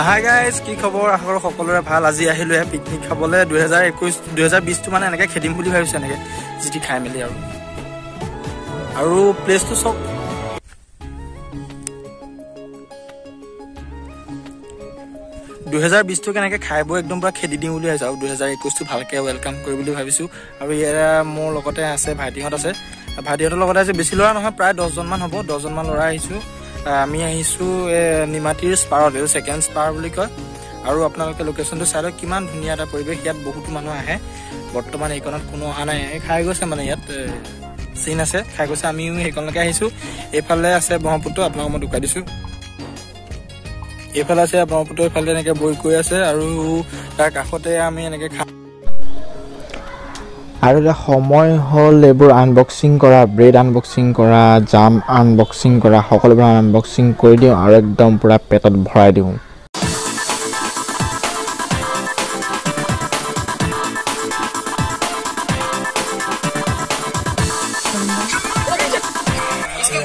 Hi guys, কি খবৰ? আশা কৰোঁ সকলোৰে ভাল। আজি আহিলোঁ পিকনিক খাবলৈ। 2021 2020টো মানে এনেকৈ খেদিম বুলি ভাবিছোঁ, এনেকৈ যিটি খাই মেলি। আৰু আৰু প্লেচটো চব 2020টো কেনেকৈ খাই বৈ একদম পূৰা খেদি দিওঁ বুলি ভাবিছোঁ। আৰু 2021টো ভালকৈ welcome কৰিম বুলি ভাবিছোঁ। আৰু ইয়াৰ মোৰ লগতে আছে ভাইটিহঁত আছে, ভাইটিহঁতৰ লগতে আছে বেছি ল'ৰা নহয়, প্ৰায় 10জনমান হ'ব। 10জনমান ল'ৰা আহিছোঁ। আমি আহিছোঁ নিমাতীৰ স্পাৰত, এইটো ছেকেণ্ড স্পাৰ বুলি কয়। আৰু আপোনালোকে লোকেশ্যনটো চাই লওক, কিমান ধুনীয়া এটা পৰিৱেশ। ইয়াত বহুতো মানুহ আহে। বৰ্তমান এইকণত কোনো অহা নাই, খাই গৈছে মানে ইয়াত চিন আছে, খাই গৈছে। আমিও সেইকণলৈকে আহিছোঁ। এইফালে আছে ব্ৰহ্মপুত্ৰ, আপোনালোকক মই দেখুৱাই দিছোঁ। এইফালে আছে ব্ৰহ্মপুত্ৰ, এইফালে এনেকৈ বৈ গৈ আছে। আৰু তাৰ কাষতে আমি এনেকৈ খা। আৰু এতিয়া সময় হ'ল এইবোৰ আনবক্সিং কৰা, ব্ৰেড আনবক্সিং কৰা, জাম আনবক্সিং কৰা, সকলোবোৰ আনবক্সিং কৰি দিওঁ আৰু একদম পূৰা পেটত ভৰাই দিওঁ।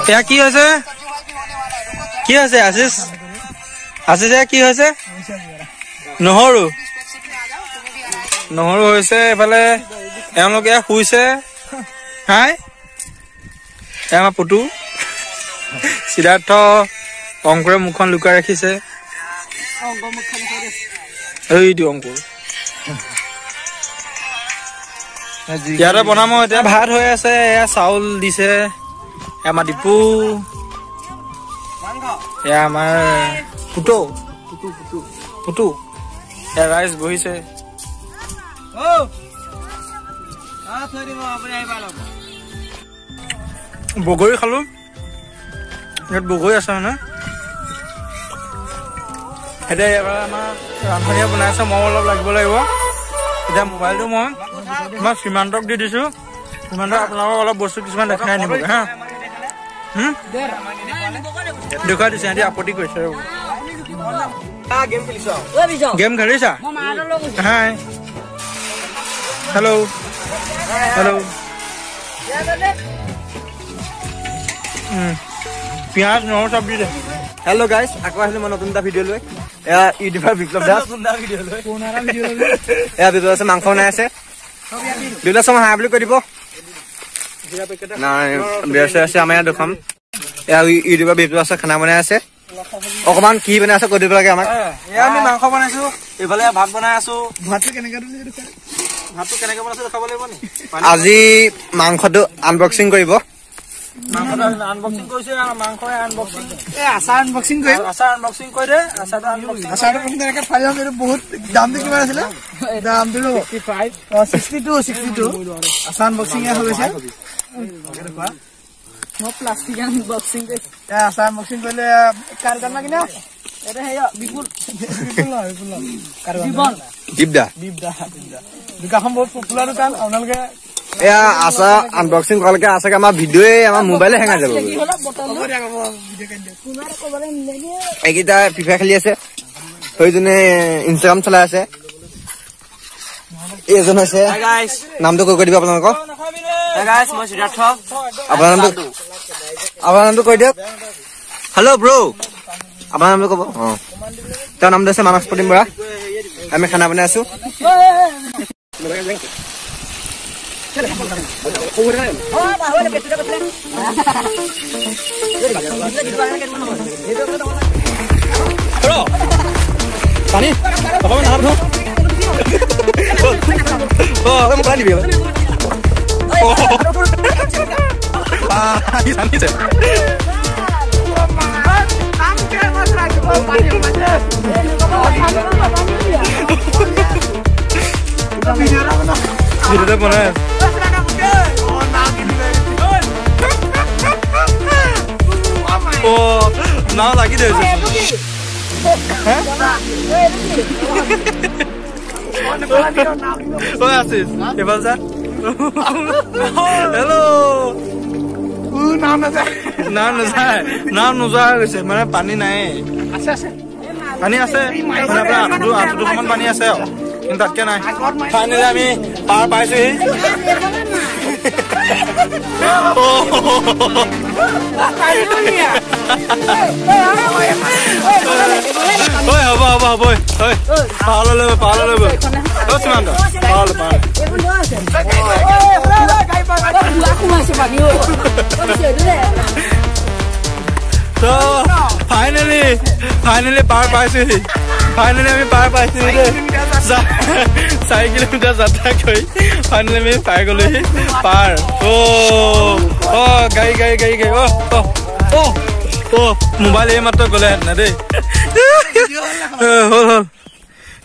এয়া কি হৈছে? কি হৈছে আশিষ? আশিষ, এয়া কি হৈছে? নহৰু, নহৰু হৈছে। এইফালে এওঁলোকে শুইছে। হাই, এয়া আমাৰ পুতু সিদ্ধাৰ্থ। অংকুৰে মুখখন লুকাই ৰাখিছে। এইটো অংকুৰ। ইয়াতে বনাম এতিয়া। ভাত হৈ আছে, এয়া চাউল দিছে। এয়া আমাৰ দীপু, এয়া আমাৰ পুতৌ, পুতু। এয়া ৰাইজ বহিছে। বগৰী খালো, ইয়াত বগৰী আছে মানে। এতিয়া ইয়াৰ আমাৰ ৰান্ধনীয়ে বনাই আছে, মই অলপ লাগিব লাগিব। এতিয়া মোবাইলটো মই আমাৰ সীমান্তক দি দিছো। সীমান্তক আপোনালোকক অলপ বস্তু কিছুমান দেখাই আনিবগৈ। হা, দেখুৱাই দিছে। সিহঁতি আপত্তি কৰিছে। গেম খেলিছা? হাই, হেল্ল' হেল্ল'। পিঁয়াজ নহৰু চব দি দে। হেল্ল' গাইজ, আকৌ আহিলো মই নতুন এটা ভিডিঅ' লৈ। এয়া ইউটিউবাৰ বিপ্লৱ দাস। এয়া বিপ্লৱ আছে, মাংস বনাই আছে। বিপ্লৱ চব হাই বুলি কৈ দিব। নাই, বিয়াৰ আছে আমাৰ ইয়াত দুখন। এয়া ইউটিউবাৰ বিপ্লৱ আছে, খানা বনাই আছে। অকমান কি বনাই আছে কৈ দিব লাগে আমাক। এয়া আমি মাংস বনাইছো, এইফালে ভাত বনাই আছো। ভাতটো কেনেকে ভাতটো কেনেকে বনাইছো দেখাব লাগিব নি? আজি মাংসটো আনবক্সিং কৰিব। মাংসটো আনবক্সিং কৰিছে, মাংস আনবক্সিং। এই আচাৰ আনবক্সিং কৰিম। আচাৰ আনবক্সিং কৰি দে। আচাৰটো আনবক্সিং, আচাৰটো প্ৰথমতে এনেকে ফালি ল'ম। এইটো বহুত দামটো কিমান আছিলে? দামটো 65, 62, 62। আচাৰ আনবক্সিং হৈ গৈছে। মই প্লাষ্টিক আনবক্সিং কৰিছো। আচাৰ আনবক্সিং কৰিলে কাৰ দোকান কিনা? এটা হেয়া বিপুল, বিপুল নহয়, বিপুল নহয়, দীপদা, দীপদা। দোকানখন বহুত পপুলাৰ দোকান। আপোনালোকে এয়া আচাৰ আনবক্সিং কৰালৈকে আচাকে আমাৰ ভিডিঅ'য়ে, আমাৰ মোবাইলে হেঙাই যাব। এইকেইটা ফ্ৰী ফায়াৰ খেলি আছে, সেইজনে ইনষ্টাগ্ৰাম চলাই আছে। এইজন হৈছে, নামটো কৈ কৈ দিব আপোনালোকক। আপোনাৰ নামটো, আপোনাৰ নামটো কৈ দিয়ক। হেল্ল' ব্ৰ, আপোনাৰ নামটো ক'ব। অ, তেওঁৰ নামটো হৈছে মানস প্ৰতিম বৰা। আমি খানা বনাই আছো। পানী অকণমান হাত ধো। মোক দিবি। ভিডিঅ'টো বনাই আছে। অ, নাও লাগি ধৰিছে। ঐ আশিষ, এইফালে চা। হেল্ল'। নাও নাযায়, নাও নাযায়, নাও নোযোৱা হৈ গৈছে। মানে পানী নাই, পানী আছে মানে আপোনাৰ আঁঠুটো, আঁঠুটো সমান পানী আছে আৰু, কিন্তু তাতকে নাই। ফাইনেলি আমি পাৰ পাইছোহি। ঐ হ'ব হ'ব হ'ব ঐ পাহলৈ ল'ব পাহলৈ ল'ব অ সীমান্ত পাহলৈ পাহলৈ। তো ফাইনেলি ফাইনেলি পাৰ পাইছোহি, ফাইনেলি আমি পাৰ পাইছোহি দেই। 4 কিলোমিটাৰ যাত্ৰা কৰি ফাইনেলি আমি পাই গ'লোহি পাৰ। অ' অ' গাড়ী গাড়ী গাড়ী গাড়ী অ' অ' অ' অ' মোবাইল এই মাত্ৰ গ'লেহেঁতেন দেই। হ'ল হ'ল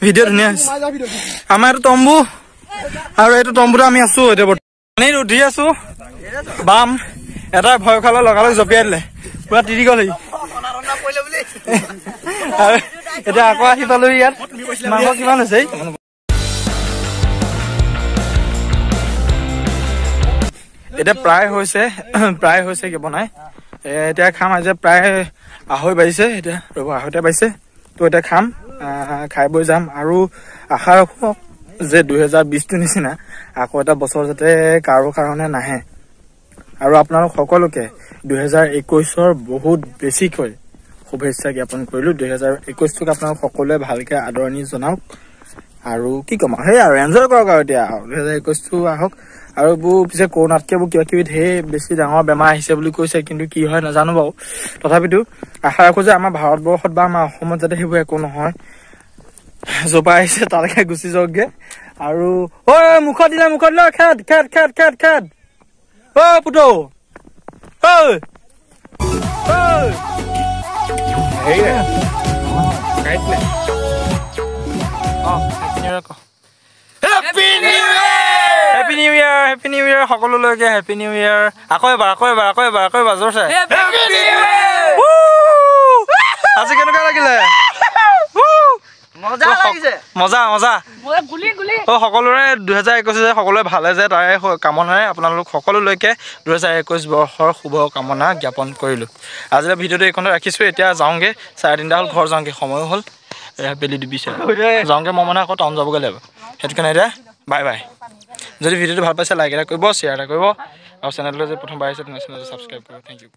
ভিডিঅ' ধুনীয়া হৈছে। আমাৰ এইটো তম্বু আৰু এইটো তম্বুতে আমি আছো এতিয়া বৰ্তমান উঠি আছো। বাম এটা ভয় খালে লগালগ জঁপিয়াই দিলে, পুৰা তিতি গ'ল সি। আৰু এতিয়া আকৌ আহি পালো ইয়াত। মাংস কিমান হৈছে? এতিয়া প্ৰায় হৈছে, প্ৰায় হৈছে কি বনাই এতিয়া খাম। আজি প্ৰায় 2:30 বাজিছে, এতিয়া ৰ'ব 2:30 বাজিছে। তো এতিয়া খাম, খাই বৈ যাম। আৰু আশা ৰাখোঁ যে 2020টোৰ নিচিনা আকৌ এটা বছৰ যাতে কাৰো কাৰণে নাহে। আৰু আপোনালোক সকলোকে 2021ৰ বহুত বেছিকৈ শুভেচ্ছা জ্ঞাপন কৰিলোঁ। 2021টোক আপোনালোক সকলোৱে ভালকৈ আদৰণি জনাওক। আৰু কি ক'ম, সেই আৰু এনজয় কৰক। আৰু এতিয়া 2021টো আহক। আৰু এইবোৰ পিছে কৰোণাতকৈ এইবোৰ কিবা কিবি ঢেৰ বেছি ডাঙৰ বেমাৰ আহিছে বুলি কৈছে, কিন্তু কি হয় নাজানো বাৰু। তথাপিতো আশা ৰাখোঁ যে আমাৰ ভাৰতবৰ্ষত বা আমাৰ অসমত যাতে সেইবোৰ একো নহয়। জোপা আহিছে তালৈকে গুচি যাওকগে। আৰু ঐ মুখত দিলে, মুখত দিলে, খেদ খেদ খেদ খেদ খেদ। ঐ পুতৌ ঐ ঐ happy new year, happy new year সকলোলৈকে হেপী নিউ ইয়েৰ। আকৌ এবাৰ, আকৌ এবাৰ, আকৌ এবাৰ, আকৌ এবাৰ জোৰছে। আজি কেনেকুৱা লাগিলে? মজা লাগিছে, মজা মজা। অ সকলোৰে 2021 সকলোৱে ভালে যায় তাৰে কামনাৰে আপোনালোক সকলোলৈকে 2021 বৰ্ষৰ শুভ কামনা জ্ঞাপন কৰিলোঁ। আজিলৈ ভিডিঅ'টো এইখনতে ৰাখিছোঁ। এতিয়া যাওঁগৈ, 3:30 হ'ল, ঘৰ যাওঁগৈ, সময়ো হ'ল, বেলি ডুবিছে, যাওঁগৈ। মই মানে আকৌ টাউন যাবগৈ লাগিব, সেইটো কাৰণে এতিয়া বাই বাই। যদি ভিডিঅ'টো ভাল পাইছে লাইক এটা কৰিব, শ্বেয়াৰ এটা কৰিব, আৰু চেনেলটো যদি প্ৰথমবাৰ আহিছে তেনে চেনেলটো ছাবস্ক্ৰাইব কৰিব। Thank you.